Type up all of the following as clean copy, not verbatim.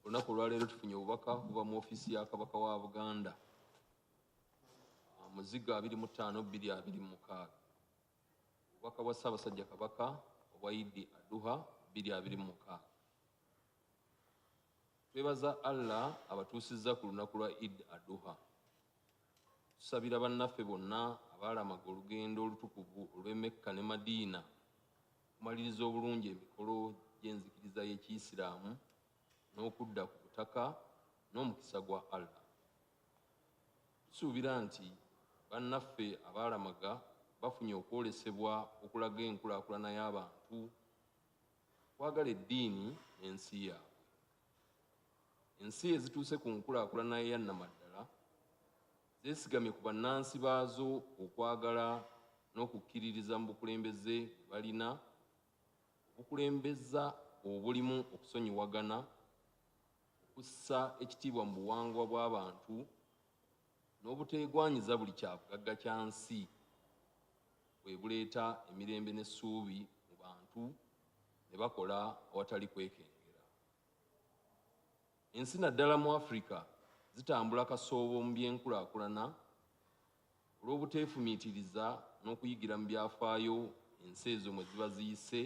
Olunaku olwaleero tufunye obubaka okuva mu ofiisi ya Kabaka wa Buganda, Muzigo 25 2026, obubaka bwa Ssaabasajja Kabaka obwa Idi Aduha 2026. Twebaza Allah abatuusizza ku lunaku lwa Eid Aduha. Tusabira bannaffe bonna abaalamaga olugendo olutukuvu olw'e Mecca ne Madiina okumaliriza obulungi emikolo gy'enzikiriza y'Ekiyisiraamu n'okudda ku butaka n'omukisa gwa Allah. Tusuubira nti bannaffe abaalamaga bafunye okwolesebwa okulaga enkulaakulana y'abantu, okwagala eddiini n'ensi yaabwe. Ensi ezituuse ku nkulaakulana eya nnamaddala zeesigamye ku bannansi baazo okwagala n'okukkiririza mu bukulembeze bwe balina, obukulembeza obulimu okusonyiwagana, okussa ekitiibwa mu buwangwa bw'abantu n'obuteegwanyiza buli kyabugagga kya nsi bwe buleeta emirembe n'essuubi mu bantu ne bakola awatali kwekengera. Ensi naddala mu Africa zitambula kasoobo mu by'enkulaakulana olw'obuteefumiitiriza n'okuyigira mu byafaayo ensi ezo mwe ziba ziyise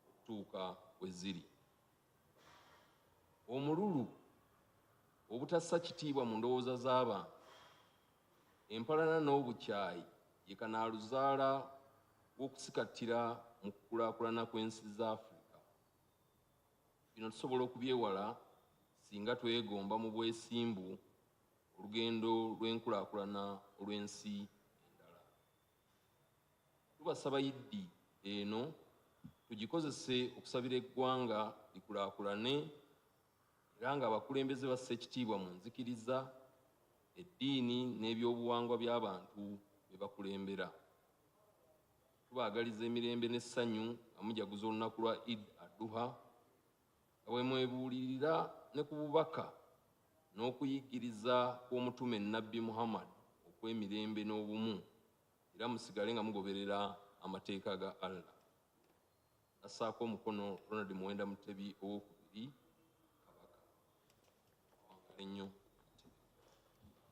okutuuka we ziri. Omululu, obutassa kitiibwa mu ndowooza z'abantu, empalana n'obukyayi ye kanaaluzaala w'okusikattira mu kukulaakulana kw'ensi za Africa. Bino tusobola okubyewala singa twegomba mu bwesimbu olugendo lw'enkulaakulana olw'ensi endala. Tubasaba Iddi eno tugikozese okusabira eggwanga likulaakulane era ng'abakulembeze bassa ekitiibwa mu nzikiriza, eddiini n'ebyobuwangwa by'abantu be bakulembera. Tubaagaliza emirembe n'essanyu nga mujaguza olunaku lwa Eid Aduha nga bwe mwebuulirira ne ku bubaka n'okuyigiriza kw'omutume Nabbi Muhammad okw'emirembe n'obumu era musigale nga mugoberera amateeka ga Allah. Nassaako omukono Ronald Muwenda Mutebi Owookubiri, Kabaka. Awangale nnyo.